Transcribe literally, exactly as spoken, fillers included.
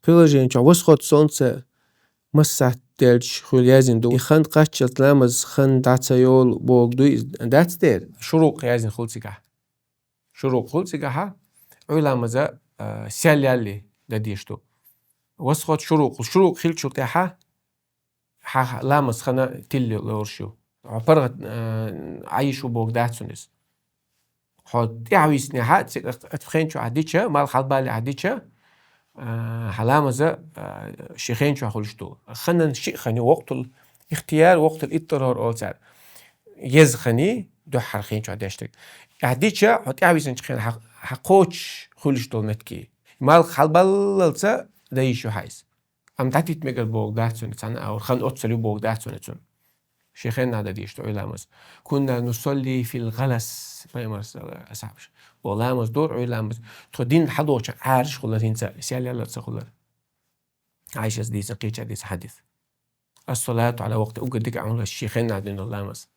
Приложени чу восход солнца масса сахьат даьлча хуьлу яздина ду. И хан кхаччалц ламаз хан дӀа ца йолу бохург ду иза, дац дера? Шурукъ яздина хуьлу цигахь. Шурукъ хуьлу цигахьа, Ӏуьйра ламаза, а, сел ялале дан дезаш ду. Восход шурукъ, шурукъ хилчул тӀаьхьа, хьан ламаз хан тилла лоруш ю. Хьо паргӀат, а, Ӏан йиш ву бохург дац хьуна иза. Хьо тӀаьхьа виснехьа, цигахь хен чохь дича, малх хьалабалехьа дича, а, хьан ламаз, а, шен хен чохь хуьлуш ду. Ханан шиъ хан ю, вокътул ихтияр, вокътул иттирар олу цара. Еза хан ю, дуьххьара хен чохь деш дерг. Ахь дича, хьо тӀаьхьа висинчу хенахь хьан, хьан кхочуш хуьлуш долу меттиг. Малх хьалабаллалца дан йиш ю хьан иза. Амма дӀатитта мегар бохург дац хьуна, цхьана а хан оццул ю бохург дац хьуна цунна. Шен хенахь дан дезаш ду Ӏуьйра ламаз. «Кунна нусалли фил гӀалас», пайхамаран асхьабаш. О, ламаз дора Ӏуьйра ламаз. Тхо дин хьадогӀучу Ӏараш хуьлура хӀинца, сел ялалца хуьлура. Ӏайшас дийцина, кхечара дийцина хьадис. «Ас-салату Ӏала вакъти», уггар дика Ӏуьйра шен хенахь дина ламаз.